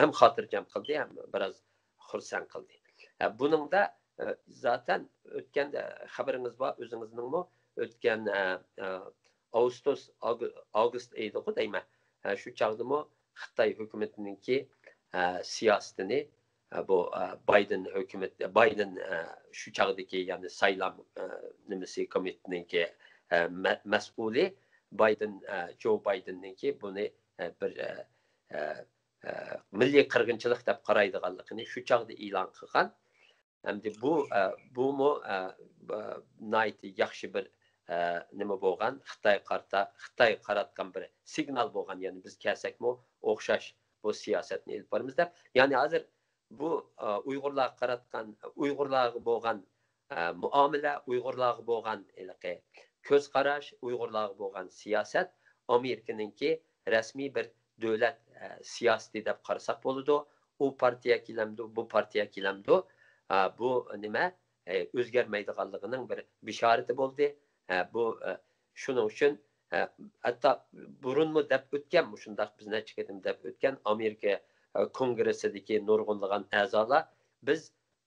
ھەم خاتىرجەم قىلدى، ھەم بىراز خۇرسەن قىلدى. ئە، بۇنىڭدا، ئە، زاتەن ئۆتكەندە خەۋىرىڭىز بار، ئۆزىڭىزنىڭمۇ ئۆتكەن، ئە، ئە، ئاۋۇستوس، ئاگ-، ئاگۇست ئېيىدىغۇ دەيمەن. ئە، شۇ چاغدىمۇ خىتاي ھۆكۈمىتىنىڭكى، ئە، سىياسىتىنى، ئە، بۇ، ئە، بايدېن ھۆكۈمەت، بايدېن، ئە، شۇ چاغدىكى، يەنى سايلام، ئە، نېمىسى، كومىتېتىنىڭكى، ئە، مە-، مەسئۇلى بايدېن، ئە، جو بايدېننىڭكى بۇنى، ئە، بىر، ئە، ئە، ئە، مىللىي قىرغىنچىلىق دەپ قارايدىغانلىقىنى شۇ چاغدا ئېلان قىلغان. ئەمدى بۇ، ئە، بۇمۇ، ئە، ب-، ناھايىتى ياخشى بىر، ئە، نېمە بولغان، خىتاي قارتا-، خىتاي قاراتقان بىر سىگنال بولغان، يەنى بىز كەلسەكمۇ ئوخشاش بۇ سىياسەتنى ئېلىپ بارىمىز دەپ. يەنى ھازىر بۇ، ئە، ئۇيغۇرلارغا قاراتقان، ئۇيغۇرلارغا بولغان، ئە، مۇئامىلە، ئۇيغۇرلارغا بولغان ھېلىقى كۆز قاراش، ئۇيغۇرلارغا بولغان سىياسەت ئامېرىكىنىڭكى رەسمىي بىر دۆلەت سىياسىتى دەپ قارىساق بولىدۇ. ئۇ پارتىيە كېلەمدۇ، بۇ پارتىيە كېلەمدۇ، بۇ نېمە ئۆزگەرمەيدىغانلىقىنىڭ بىر بېشارىتى بولدى. بۇ شۇنىڭ ئۈچۈن ھەتتا بۇرۇنمۇ دەپ ئۆتكەن، مۇشۇنداق بىز نەچچە قېتىم دەپ ئۆتكەن ئامېرىكا كونگرېسسىدىكى نۇرغۇنلىغان ئەزالار، بىز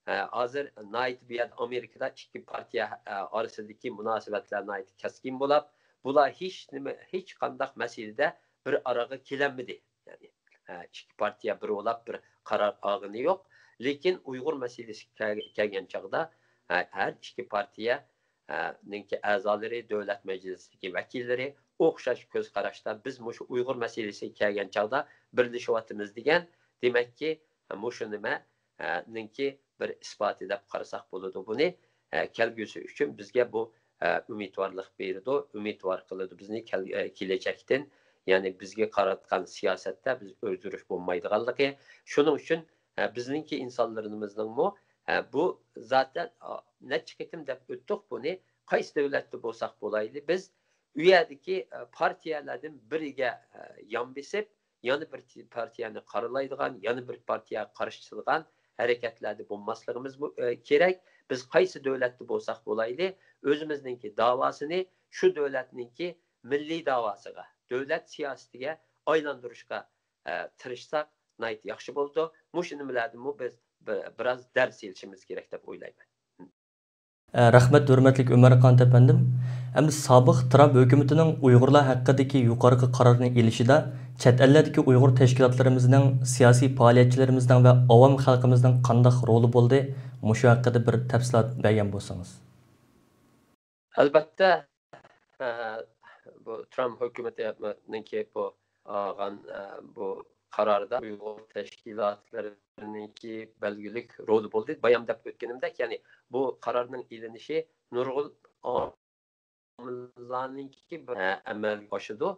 ھازىر ناھايىتى بۇ يەردە ئامېرىكىدا ئىككى پارتىيە ئارىسىدىكى مۇناسىۋەتلەر ناھايىتى كەسكىن بولاپ، بۇلار ھېچ نېمە، ھېچ قانداق مەسىلىدە بىر ئاراغا كېلەلمىدى. يەنى ئىككى پارتىيە بىر بولاپ بىر قارار ئالغىنى يوق. لېكىن ئۇيغۇر مەسىلىسى كەلگەن چاغدا ھەر ئىككى پارتىيە نىڭكى ئەزالىرى، دۆلەت مەجلىسىدىكى ۋەكىللىرى ئوخشاش كۆز قاراشتا، بىز مۇشۇ ئۇيغۇر مەسىلىسى كەلگەن چاغدا بىرلىشىۋاتىمىز دېگەن، دېمەككى، مۇشۇ نېمە، نىڭكى بىر ئىسپاتى دەپ قارىساق بولىدۇ بۇنى. كەلگۈسى ئۈچۈن بىزگە بۇ ئۈمىدۋارلىق بېرىدۇ، ئۈمىدۋار قىلىدۇ بىزنى كەلگۈسىدىن، يەنى بىزگە قاراتقان سىياسەتتە بىز ئۆزگىرىش بولمايدىغانلىقى. شۇنىڭ ئۈچۈن بىزنىڭكى ئىنسانلىرىمىزنىڭمۇ بۇ زاتەن نەچچە قېتىم دەپ ئۆتتۇق بۇنى، قايسى دۆلەتتە بولساق بولايلى، بىز ئۇ يەردىكى پارتىيەلەردىن بىرىگە يان بېسىپ، يەنە بىر پارتىيەنى قارىلايدىغان، يەنە بىر پارتىيەگە قارشى چىقىدىغان ھەرىكەتلەردە بولماسلىقىمىز كېرەك. بىز قايسى دۆلەتتە بولساق بولايلى، ئۆزىمىزنىڭكى داۋاسىنى شۇ دۆلەتنىڭكى مىللىي داۋاسىغا، دۆلەت سىياسىتىگە ئايلاندۇرۇشقا تىرىشساق ناھايىتى ياخشى بولىدۇ. مۇشۇ نېمىلەردىنمۇ بىز بىراز دەرس ئېلىشىمىز كېرەك دەپ ئويلايمەن. رەھمەت، ھۆرمەتلىك ئۆمەر قانات ئەپەندىم. ئەمدى سابىق ترامپ ھۆكۈمىتىنىڭ ئۇيغۇرلار ھەققىدىكى يۇقىرىقى قارارنى ئېلىشىدا چەت ئەللەردىكى ئۇيغۇر تەشكىلاتلىرىمىزنىڭ، سىياسىي پائالىيەتچىلىرىمىزنىڭ ۋە ئاۋام خەلقىمىزنىڭ قانداق رولى بولدى؟ مۇشۇ ھەققىدە بىر تەپسىلات بەرگەن بولسىڭىز. ئەلۋەتتە، بۇ ترامپ ھۆكۈمىتىنىڭكى بۇ ئالغان بۇ قاراردا ئۇيغۇر تەشكىلاتلىرىنىڭكى بەلگىلىك رولى بولدى. بايام دەپ ئۆتكىنىمدەك، يەنى بۇ قارارنىڭ ئېلىنىشى نۇرغۇن ئامىللارنىڭكى ئەمەلگە ئاشىدۇ.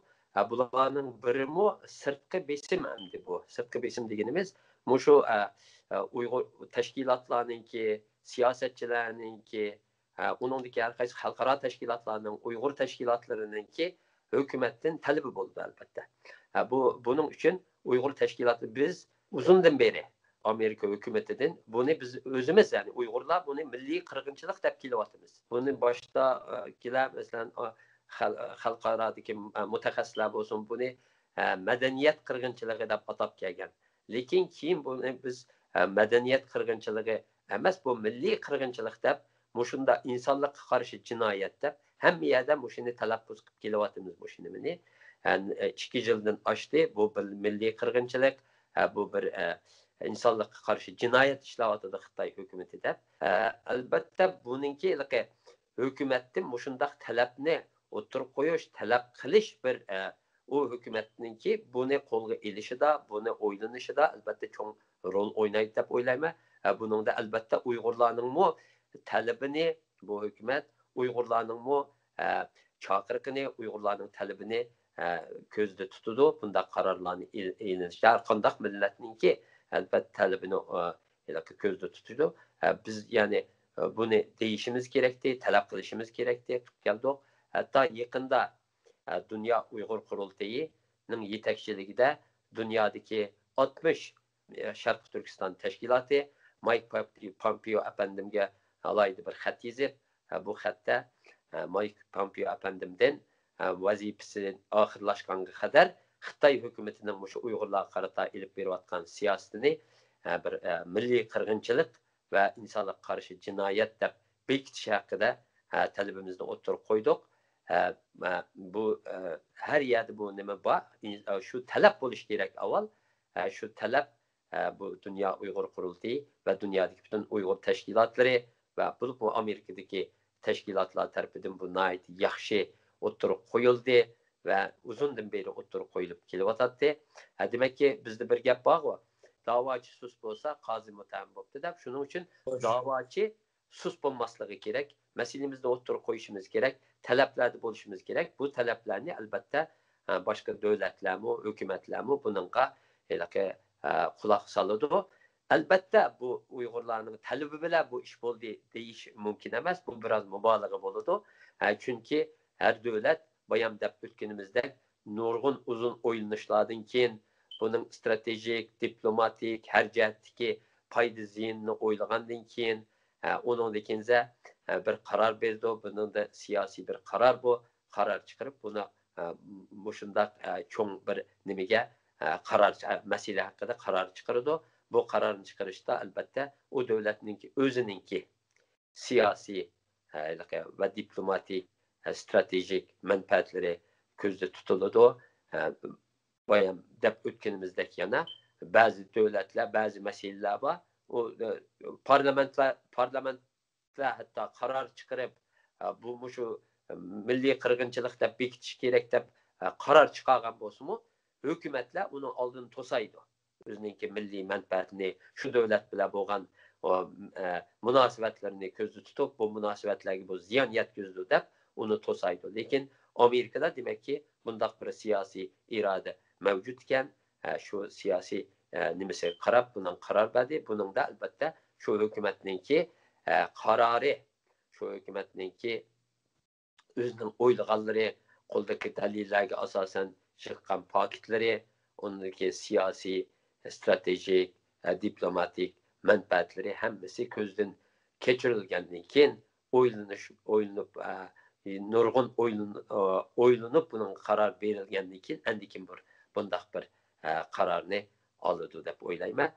بۇلارنىڭ بىرىمۇ سىرتقى بېسىم ئەمدى بۇ. سىرتقى بېسىم دېگىنىمىز مۇشۇ ئۇيغۇر تەشكىلاتلارنىڭكى، سىياسەتچىلەرنىڭكى، ئۇنىڭدىكى ھەر قايسى خەلقئارا تەشكىلاتلارنىڭ، ئۇيغۇر تەشكىلاتلىرىنىڭكى ھۆكۈمەتتىن تەلىپى بولىدۇ، ئەلۋەتتە. بۇ، بۇنىڭ ئۈچۈن ئۇيغۇر تەشكىلاتى، بىز ئۇزۇندىن بېرى ئامېرىكا ھۆكۈمىتىدىن بۇنى بىز ئۆزىمىز، يەنى ئۇيغۇرلار بۇنى مىللىي قىرغىنچىلىق دەپ كېلىۋاتىمىز. بۇنى باشتا كېلە، مەسىلەن، خەلقئارادىكى مۇتەخەسسىسلەر بولسۇن، بۇنى مەدەنىيەت قىرغىنچىلىقى دەپ ئاتاپ كەلگەن. لېكىن كېيىن بۇنى بىز مەدەنىيەت قىرغىنچىلىقى ئەمەس، بۇ مىللىي قىرغىنچىلىق دەپ، مۇشۇنداق ئىنسانلىققا قارشى جىنايەت دەپ ھەممە يەردە مۇشۇنى تەلەپپۇز قىلىپ كېلىۋاتىمىز، مۇشۇ نېمىنى. ئىككى يىلدىن ئاشتى، بۇ بىر مىللىي قىرغىنچىلىق، بۇ بىر ئىنسانلىققا قارشى جىنايەت ئىشلەۋاتىدۇ خىتاي ھۆكۈمىتى دەپ. ئەلۋەتتە، بۇنىڭكى ھېلىقى ھۆكۈمەتتىن مۇشۇنداق تەلەپنى ئوتتۇرىغا قويۇش، تەلەپ قىلىش بىر ئۇ ھۆكۈمەتنىڭكى بۇنى قولغا ئېلىشىدا، بۇنى ئويلىنىشىدا ئەلۋەتتە چوڭ رول ئوينايدۇ دەپ ئويلايمەن. بۇنىڭدا ئەلۋەتتە ئۇيغۇرلارنىڭمۇ تەلىپىنى بۇ ھۆكۈمەت، ئۇيغۇرلارنىڭمۇ چاقىرىقىنى، ئۇيغۇرلارنىڭ تەلىپىنى كۆزدە تۇتىدۇ، بۇنداق قارارلارنى ئېلىنىشتا ھەر قانداق مىللەتنىڭكى ئەلۋەتتە تەلىپىنى ھېلىقى كۆزدە تۇتىدۇ. بىز يەنى بۇنى دېيىشىمىز كېرەكتى، تەلەپ قىلىشىمىز كېرەكتى، قىلىپ كەلدۇق. ھەتتا يېقىندا دۇنيا ئۇيغۇر قۇرۇلتىيىنىڭ يېتەكچىلىكىدە دۇنيادىكى ئاتمىش شەرقىي تۈركىستان تەشكىلاتى مايك پامپېئو ئەپەندىمگە ئالاھىدە بىر خەت يېزىپ، بۇ خەتتە مايك پامپېئو ئەپەندىمدىن ۋەزىپىسى ئاخىرلاشقانغا قەدەر خىتاي ھۆكۈمىتىنىڭ مۇشۇ ئۇيغۇرلارغا قارىتا ئېلىپ بېرىۋاتقان سىياسىتىنى بىر مىللىي قىرغىنچىلىق ۋە ئىنسانلىققا قارشى جىنايەت دەپ بېكىتىش ھەققىدە تەلىپىمىزنى ئوتتۇرىغا قويدۇق. بۇ ھەر يەردە بۇ نېمە بار، شۇ تەلەپ بولۇشى كېرەك ئاۋۋال. شۇ تەلەپ بۇ دۇنيا ئۇيغۇر قۇرۇلتىيى ۋە دۇنيادىكى پۈتۈن ئۇيغۇر تەشكىلاتلىرى ۋە بولۇپمۇ ئامېرىكىدىكى تەشكىلاتلار تەرىپىدىن بۇ ناھايىتى ياخشى ئوتتۇرىغا قويۇلدى ۋە ئۇزۇندىن بېرى ئوتتۇرىغا قويۇلۇپ كېلىۋاتاتتى. دېمەككى، بىزدە بىر گەپ بارغۇ، داۋاچى سۇس بولسا، قازى مۇتتەھەم بوپتۇ دەپ. شۇنىڭ ئۈچۈن داۋاچى سۇس بولماسلىقى كېرەك، مەسىلىمىزنى ئوتتۇرىغا قويۇشىمىز كېرەك، تەلەپلەردە بولۇشىمىز كېرەك. بۇ تەلەپلەرنى ئەلۋەتتە باشقا دۆلەتلەرمۇ، ھۆكۈمەتلەرمۇ بۇنىڭغا ھېلىقى قۇلاق سالىدۇ. ئەلۋەتتە، بۇ ئۇيغۇرلارنىڭ تەلىپى بىلەن بۇ ئىش بولدى دېيىش مۇمكىن ئەمەس. بۇ بىراز مۇبالىغە بولىدۇ. چۈنكى ھەر دۆلەت، بايام دەپ ئۆتكىنىمىزدەك، نۇرغۇن ئۇزۇن ئويلىنىشلاردىن كېيىن، بۇنىڭ ئىستراتېژىك، دىپلوماتىك، ھەر جەھەتتىكى پايدا زىيىنىنى ئويلىغاندىن كېيىن، ئۇنىڭدىن كېيىن بىر قارار بېرىدۇ. بۇنىڭدا سىياسىي بىر قارار بۇ. قارار چىقىرىپ، بۇنى مۇشۇنداق چوڭ بىر نېمىگە، قارار، مەسىلە ھەققىدە قارار چىقىرىدۇ. بۇ قارارنى چىقىرىشتا، ئەلبەتتە، ئۇ دۆلەتنىڭكى ئۆزىنىڭكى سىياسىي ۋە دىپلوماتىك، ئە، ئىستراتېژىك مەنپەئەتلىرى كۆزدە تۇتۇلىدۇ. ئە، بايام دەپ ئۆتكىنىمىزدەك يەنە بەزى دۆلەتلەر، بەزى مەسىلىلەر بار. ئۇ، ئە، پارلامېنتلار، پارلامېنتلار ھەتتا قارار چىقىرىپ، ئە، بۇ مۇشۇ مىللىي قىرغىنچىلىق دەپ بېكىتىش كېرەك دەپ، ئە، قارار چىقارغان بولسىمۇ، ھۆكۈمەتلەر ئۇنىڭ ئالدىنى توسايدۇ. ئۆزىنىڭكى مىللىي مەنپەئەتىنى، شۇ دۆلەت بىلەن بولغان، ئە، مۇناسىۋەتلىرىنى كۆزدە تۇتۇپ، بۇ مۇناسىۋەتلەرگە بۇ زىيان يەتكۈزىدۇ دەپ ئۇنى توسايدۇ. لېكىن ئامېرىكىدا، دېمەككى، بۇنداق بىر سىياسىي ئىرادە مەۋجۇت ئىكەن. ئە، شۇ سىياسىي، ئە، نېمىسىگە قاراپ بۇنىڭ قارار بەردى. بۇنىڭدا، ئەلبەتتە، شۇ ھۆكۈمەتنىڭكى، ئە، قارارى، شۇ ھۆكۈمەتنىڭكى ئۆزىنىڭ ئويلىغانلىرى، قولىدىكى دەلىللەرگە ئاساسەن چىققان پاكىتلىرى، ئۇنىڭدىكى سىياسىي، ئىستراتېژىك، دىپلوماتىك مەنپەئەتلىرى ھەممىسى كۆزدىن كەچۈرۈلگەندىن كېيىن، ئويلىنىش، ئويلىنىپ، نۇرغۇن ئويلىن-، ئويلىنىپ، بۇنىڭغا قارار بېرىلگەندىن كېيىن، ئەندىكىن بىر بۇنداق بىر قارارنى ئالىدۇ دەپ ئويلايمەن.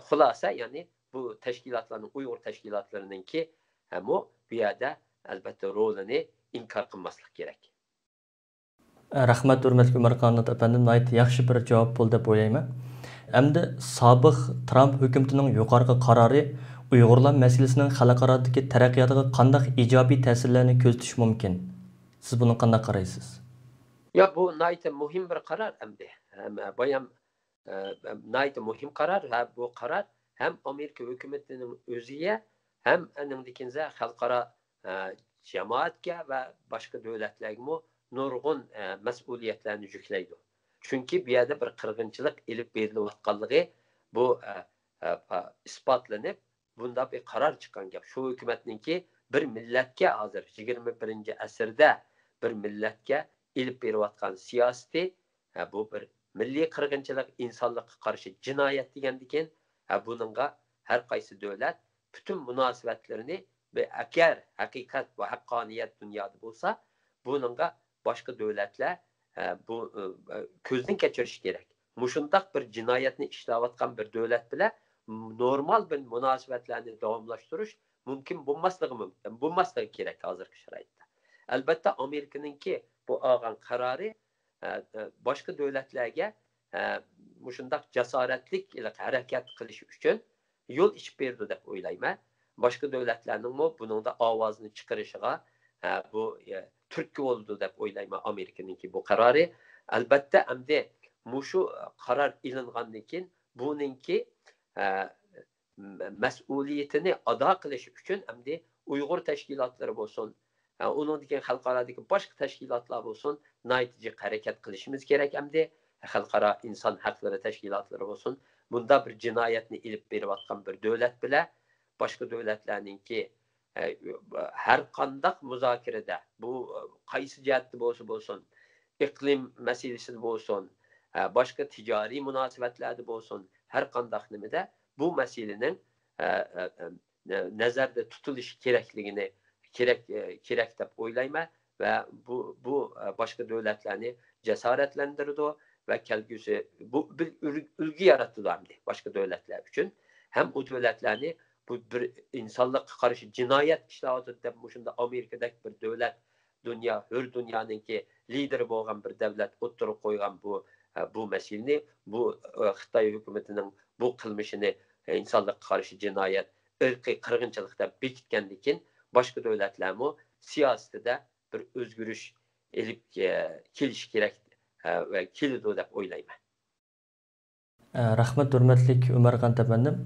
خۇلاسە، يەنى بۇ تەشكىلاتلارنىڭ، ئۇيغۇر تەشكىلاتلىرىنىڭكى ھەممۇ بۇ يەردە، ئەلبەتتە، رولىنى ئىنكار قىلماسلىق كېرەك. رەھمەت، ھۆرمەتلىك ئۆمەر قانات ئەپەندىم، ناھايىتى ياخشى بىر جاۋاب بولدى دەپ ئويلايمەن. ئەمدى سابىق ترامپ ھۆكۈمىتىنىڭ يۇقىرىقى قارارى ئۇيغۇرلار مەسىلىسىنىڭ خەلقئارادىكى تەرەققىياتىغا قانداق ئىجابىي تەسىرلەرنى كۆزىتىشى مۇمكىن؟ سىز بۇنىڭغا قانداق قارايسىز؟ يا، بۇ ناھايىتى مۇھىم بىر قارار ئەمدى. ھەم، بايام، ئە، ناھايىتى مۇھىم قارار. ھە، بۇ قارار ھەم ئامېرىكا ھۆكۈمىتىنىڭ ئۆزىگە، ھەم ئەنىڭدىن كېيىن خەلقئارا، ئە، جامائەتكە ۋە باشقا دۆلەتلەرگىمۇ نۇرغۇن، ئە، مەسئۇلىيەتلەرنى يۈكلەيدۇ. چۈنكى بۇ يەردە بىر قىرغىنچىلىق ئېلىپ بېرىلىۋاتقانلىقى بۇ، ئە، ئە، پا-، ئىسپاتلىنىپ، بۇنداق بىر قارار چىققان گەپ. شۇ ھۆكۈمەتنىڭكى بىر مىللەتكە، ھازىر يىگىرمە بىرىنچى ئەسىردە بىر مىللەتكە ئېلىپ بېرىۋاتقان سىياسىتى، ھە، بۇ بىر مىللىي قىرغىنچىلىق، ئىنسانلىققا قارشى جىنايەت دېگەندىكىن، ھە، بۇنىڭغا ھەر قايسى دۆلەت پۈتۈن مۇناسىۋەتلىرىنى بىر، ئەگەر ھەقىقەت ۋە ھەققانىيەت دۇنيادا بولسا، بۇنىڭغا باشقا دۆلەتلەر، ئە، بۇ، ئە، كۆزدىن كەچۈرۈشى كېرەك. مۇشۇنداق بىر جىنايەتنى ئىشلەۋاتقان بىر دۆلەت بىلەن نورمال بىر مۇناسىۋەتلەرنى داۋاملاشتۇرۇش مۇمكىن بولماسلىقى مۇمكىن، بولماسلىقى كېرەك ھازىرقى شارائىتتا. ئەلبەتتە، ئامېرىكىنىڭكى بۇ ئالغان قارارى، ئە، ئە، باشقا دۆلەتلەرگە، ئە، مۇشۇنداق جاسارەتلىك ھەرىكەت قىلىش ئۈچۈن يول ئېچىپ بېرىدۇ دەپ ئويلايمەن. باشقا دۆلەتلەرنىڭمۇ بۇنىڭدا ئاۋازىنى چىقىرىشىغا، ئە، بۇ، ئە، تۈرتكە بولىدۇ دەپ ئويلايمەن ئامېرىكىنىڭكى بۇ قارارى. ئەلبەتتە، ئەمدى مۇشۇ قارار ئېلىنغاندىن كېيىن بۇنىڭكى، ئە، مەسئۇلىيىتىنى ئادا قىلىش ئۈچۈن ئەمدى ئۇيغۇر تەشكىلاتلىرى بولسۇن، ئۇنىڭدىن كېيىن خەلقئارادىكى باشقا تەشكىلاتلار بولسۇن، ناھايىتى جىق ھەرىكەت قىلىشىمىز كېرەك ئەمدى. خەلقئارا ئىنسان ھەقلىرى تەشكىلاتلىرى بولسۇن، بۇنداق بىر جىنايەتنى ئېلىپ بېرىۋاتقان بىر دۆلەت بىلەن باشقا دۆلەتلەرنىڭكى، ھەر قانداق مۇزاكىرىدە، بۇ قايسى جەھەتتە بولسا بولسۇن، ئىقلىم مەسىلىسىدە بولسۇن، باشقا تىجارىي مۇناسىۋەتلەردە بولسۇن، ھەر قانداق نېمىدە بۇ مەسىلىنىڭ نەزەردە تۇتۇلۇشى كېرەكلىكىنى، كېرەك، كېرەك دەپ ئويلايمەن. ۋە بۇ، بۇ باشقا دۆلەتلەرنى جاسارەتلەندۈرىدۇ ۋە كەلگۈسى بۇ بىر ئۈل-، ئۈلگە يارىتىدۇ ئەمدى باشقا دۆلەتلەر ئۈچۈن. ھەم ئۇ دۆلەتلەرنى بۇ بىر ئىنسانلىققا قارشى جىنايەت ئىشلەۋاتىدۇ دەپ مۇشۇنداق ئامېرىكىدەك بىر دۆلەت، دۇنيا، ھۆر دۇنيانىڭكى لىدېرى بولغان بىر دۆلەت ئوتتۇرىغا قويغان بۇ، بۇ مەسىلىنى، بۇ، خىتاي ھۆكۈمىتىنىڭ بۇ قىلمىشىنى ئىنسانلىققا قارشى جىنايەت، ئىرقىي قىرغىنچىلىق دەپ بېكىتكەندىن كېيىن، باشقا دۆلەتلەرمۇ سىياسىتىدە بىر ئۆزگىرىش ئېلىپ، ئە، كېلىشى كېرەك، ئە، ۋە كېلىدۇ دەپ ئويلايمەن. ئە، رەھمەت، ھۆرمەتلىك ئۆمەرخان ئەپەندىم.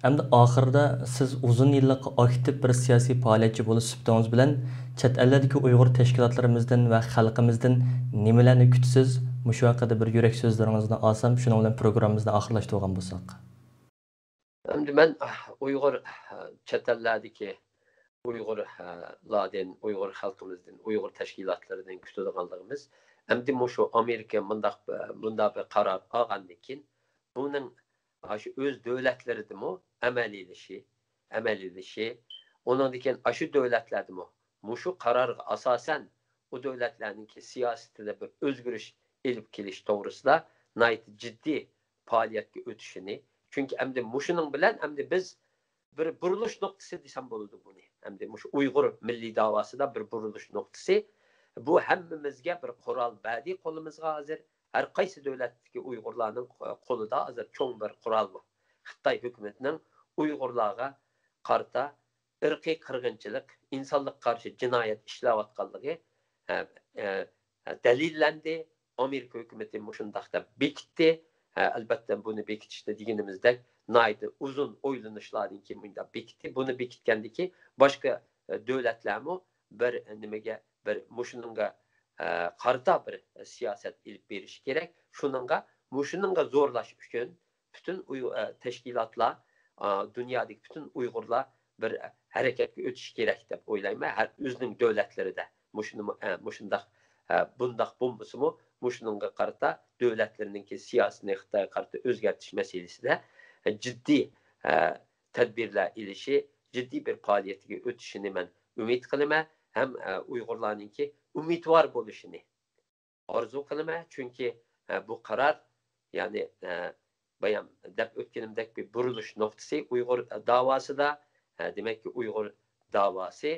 ئەمدى ئاخىرىدا سىز ئۇزۇن يىللىق ئاكتىپ بىر سىياسىي پائالىيەتچى بولۇش سۈپىتىڭىز بىلەن چەت ئەللەردىكى ئۇيغۇر تەشكىلاتلىرىمىزدىن ۋە خەلقىمىزدىن نېمىلەرنى كۈتىسىز؟ مۇشۇ ھەققىدە بىر يۈرەك سۆزلىرىڭىزنى ئالسام، شۇنىڭ بىلەن پروگراممىمىزنى ئاخىرلاشتۇرغان بولساق. ئەمدى مەن ئۇيغۇر، چەت ئەللەردىكى ئۇيغۇرلاردىن، ئۇيغۇر خەلقىمىزدىن، ئۇيغۇر تەشكىلاتلىرىدىن كۈتىدىغانلىقىمىز، ئەمدى مۇشۇ ئامېرىكا مۇنداق، مۇنداق بىر قارار ئالغاندىن كېيىن، بۇنىڭ ئاشۇ ئۆز دۆلەتلىرىدىمۇ ئەمەلىيلىشى، ئەمەلىيلىشى، ئۇنىڭدىن كېيىن ئاشۇ دۆلەتلەردىمۇ مۇشۇ قارارغا ئاساسەن ئۇ دۆلەتلەرنىڭكى سىياسىتىدە بىر ئۆزگىرىش ئېلىپ كېلىش توغرىسىدا ناھايىتى جىددىي پائالىيەتكە ئۆتۈشىنى، چۈنكى ئەمدى مۇشۇنىڭ بىلەن ئەمدى بىز بىر بۇرۇلۇش نۇقتىسى دېسەم بولىدۇ بۇنى. ئەمدى مۇشۇ ئۇيغۇر مىللىي داۋاسىدا بىر بۇرۇلۇش نۇقتىسى. بۇ ھەممىمىزگە بىر قورال بەردى قولىمىزغا ھازىر. ھەر قايسى دۆلەتتىكى ئۇيغۇرلارنىڭ قولىدا ھازىر چوڭ بىر قورال بۇ. خىتاي ھۆكۈمىتىنىڭ ئۇيغۇرلارغا قارىتا ئىرقىي قىرغىنچىلىق، ئىنسانلىققا قارشى جىنايەت ئىشلەۋاتقانلىقى، ئە، ئە، دەلىللەندى. ئامېرىكا ھۆكۈمىتى مۇشۇنداق دەپ بېكىتتى. ئە، ئەلبەتتە، بۇنى بېكىتىشتە دېگىنىمىزدەك ناھايىتى ئۇزۇن ئويلىنىشلاردىن كېيىن مۇنداق بېكىتتى. بۇنى بېكىتكەندىكى باشقا، ئە، دۆلەتلەرمۇ بىر نېمىگە، بىر مۇشۇنىڭغا، ئە، قارىتا بىر سىياسەت ئېلىپ بېرىشى كېرەك. شۇنىڭغا، مۇشۇنىڭغا زورلاش ئۈچۈن پۈتۈن ئۇيغۇر، ئە، تەشكىلاتلار، ئا، دۇنيادىكى پۈتۈن ئۇيغۇرلار بىر ھەرىكەتكە ئۆتۈشى كېرەك دەپ ئويلايمەن. ھەر ئۆزىنىڭ دۆلەتلىرىدە مۇشۇنىمۇ، ئە، مۇشۇنداق، ئە، بۇنداق بولمىسىمۇ، مۇشۇنىڭغا قارىتا دۆلەتلىرىنىڭكى سىياسىتىنى خىتايغا قارىتا ئۆزگەرتىش مەسىلىسىدە، ئە، جىددىي، ئە، تەدبىرلەر ئېلىشى، جىددىي بىر پائالىيەتكە ئۆتۈشىنى مەن ئۈمىد قىلىمەن ھەم، ئە، ئۇيغۇرلارنىڭكى ئۈمىدۋار بولۇشىنى ئارزۇ قىلىمەن، چۈنكى، ئە، بۇ قارار، يەنى، ئە، بايام دەپ ئۆتكىنىمدەك بىر بۇرۇلۇش نۇقتىسى ئۇيغۇر داۋاسىدا، ئە، دېمەككى، ئۇيغۇر داۋاسى،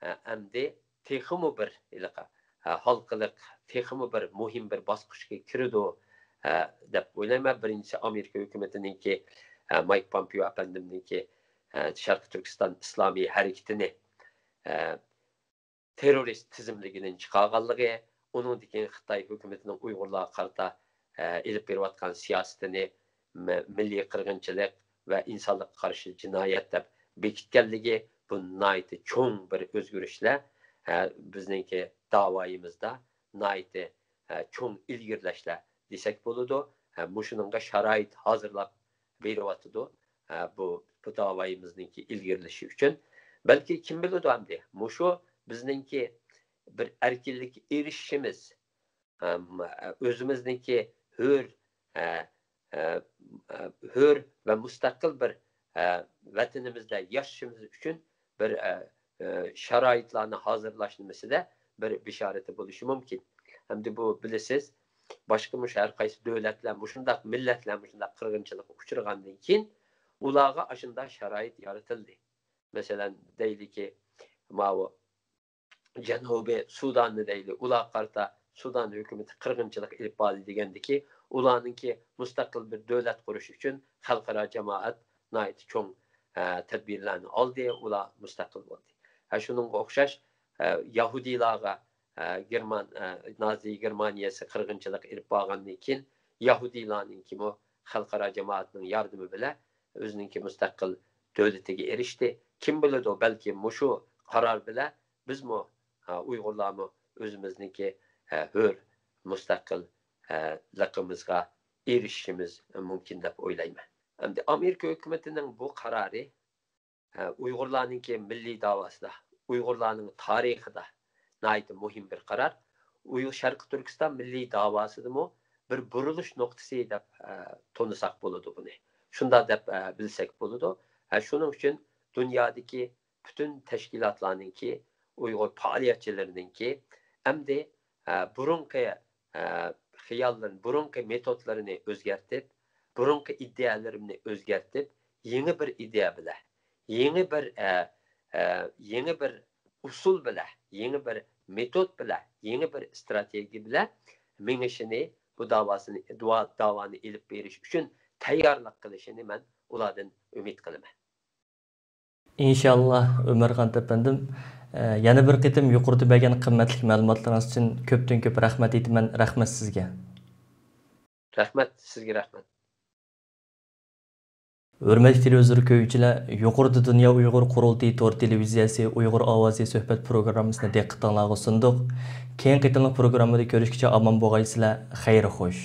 ئە، ئەمدى تېخىمۇ بىر ھېلىقى، ئە، ھالقىلىق، تېخىمۇ بىر مۇھىم بىر باسقۇچقا كىرىدۇ، ئە، دەپ ئويلايمەن. بىرىنچىسى، ئامېرىكا ھۆكۈمىتىنىڭكى، ئە، مايك پومپېئو ئەپەندىمنىڭكى، ئە، شەرقىي تۈركىستان ئىسلامىي ھەرىكىتىنى، ئە، تېررورىست تىزىملىكىدىن چىقارغانلىقى، ئۇنىڭدىن كېيىن خىتاي ھۆكۈمىتىنىڭ ئۇيغۇرلارغا قارىتا، ئە، ئېلىپ بېرىۋاتقان سىياسىتىنى مە-، مىللىي قىرغىنچىلىق ۋە ئىنسانلىققا قارشى جىنايەت دەپ بېكىتكەنلىكى، بۇ ناھايىتى چوڭ بىر ئۆزگىرىشلەر، ئە، بىزنىڭكى داۋايىمىزدا ناھايىتى، ئە، چوڭ ئىلگىرىلەشلەر دېسەك بولىدۇ. ئە، مۇشۇنىڭغا شارائىت ھازىرلاپ بېرىۋاتىدۇ. ئە، بۇ، بۇ داۋايىمىزنىڭكى ئىلگىرىلىشى ئۈچۈن. بەلكى كىم بىلىدۇ ئەمدى، مۇشۇ بىزنىڭكى بىر ئەركىنلىككە ئېرىشىشىمىز، ئەم، ئۆزىمىزنىڭكى ھۆر، ئە، ئە، ئە، ھۆر ۋە مۇستەقىل بىر، ئە، ۋەتىنىمىزدە ياشىشىمىز ئۈچۈن بىر، ئە، ئە، شارائىتلارنى ھازىرلاش نېمىسىدە بىر بېشارىتى بولۇشى مۇمكىن. ئەمدى بۇ بىلىسىز، باشقا مۇشۇ ھەر قايسى دۆلەتلەر مۇشۇنداق، مىللەتلەر مۇشۇنداق قىرغىنچىلىققا ئۇچرىغاندىن كېيىن، ئۇلارغا ئاشۇنداق شارائىت يارىتىلدى. مەسىلەن، دەيلىكى، ماۋۇ جەنۇبىي سۇداننى دەيلى، ئۇلارغا قارىتا سۇدان ھۆكۈمىتى قىرغىنچىلىق ئېلىپ باردى دېگەندىكى، ئۇلارنىڭكى مۇستەقىل بىر دۆلەت قۇرۇش ئۈچۈن خەلقئارا جامائەت ناھايىتى چوڭ، ئە، تەدبىرلەرنى ئالدى، ئۇلار مۇستەقىل بولدى. ھە، شۇنىڭغا ئوخشاش، ئە، يەھۇدىيلارغا، ئە، گېرمان-، ئە، نازى گېرمانىيەسى قىرغىنچىلىق ئېلىپ بارغاندىن كېيىن، يەھۇدىيلارنىڭكىمۇ خەلقئارا جامائەتنىڭ ياردىمى بىلەن ئۆزىنىڭكى مۇستەقىل دۆلىتىگە ئېرىشتى. كىم بىلىدۇ، بەلكى مۇشۇ قارار بىلەن بىزمۇ، ئە، ئۇيغۇرلارمۇ ئۆزىمىزنىڭكى، ئە، ھۆر، مۇستەقىل، ئە، لىقىمىزغا ئېرىشىشىمىز مۇمكىن دەپ ئويلايمەن. ئەمدى ئامېرىكا ھۆكۈمىتىنىڭ بۇ قارارى، ئە، ئۇيغۇرلارنىڭكى مىللىي داۋاسىدا، ئۇيغۇرلارنىڭ تارىخىدا ناھايىتى مۇھىم بىر قارار. ئۇيغۇر شەرقىي تۈركىستان مىللىي داۋاسىدىمۇ بىر بۇرۇلۇش نۇقتىسى دەپ، ئە، تونۇساق بولىدۇ بۇنى. شۇنداق دەپ، ئە، بىلسەك بولىدۇ. ئە، شۇنىڭ ئۈچۈن دۇنيادىكى پۈتۈن تەشكىلاتلارنىڭكى، ئۇيغۇر پائالىيەتچىلىرىنىڭكى ئەمدى، ئە، بۇرۇنقى، ئە، خىياللىرىنى، بۇرۇنقى مېتودلىرىنى ئۆزگەرتىپ، بۇرۇنقى ئىدىيەلىرىنى ئۆزگەرتىپ، يېڭى بىر ئىدىيە بىلەن، يېڭى بىر، ئە، ئە، يېڭى بىر ئۇسۇل بىلەن، يېڭى بىر مېتود بىلەن، يېڭى بىر ئىستراتېگىيە بىلەن مېڭىشىنى، بۇ داۋاسىنى، دۇئا-، داۋانى ئېلىپ بېرىش ئۈچۈن تەييارلىق قىلىشىنى مەن ئۇلاردىن ئۈمىد قىلىمەن. ئىنشاللا، ئۆمەرخان ئەپەندىم، ئە، يەنە بىر قېتىم يۇقىرىدا بەرگەن قىممەتلىك مەلۇماتلىرىڭىز ئۈچۈن كۆپتىن كۆپ رەھمەت ئېيتىمەن. رەھمەت سىزگە. رەھمەت، سىزگە رەھمەت. ھۆرمەتلىك تېلېۋىزور كۆرگۈچىلەر، يۇقىرىدا دۇنيا ئۇيغۇر قۇرۇلتىيى تور تېلېۋىزىيەسى ئۇيغۇر ئاۋازى سۆھبەت پروگراممىسىنى دىققىتىڭلارغا سۇندۇق. كېيىنكى قېتىملىق پروگراممىدا كۆرۈشكىچە ئامان بولغايسىلەر. خەير خوش.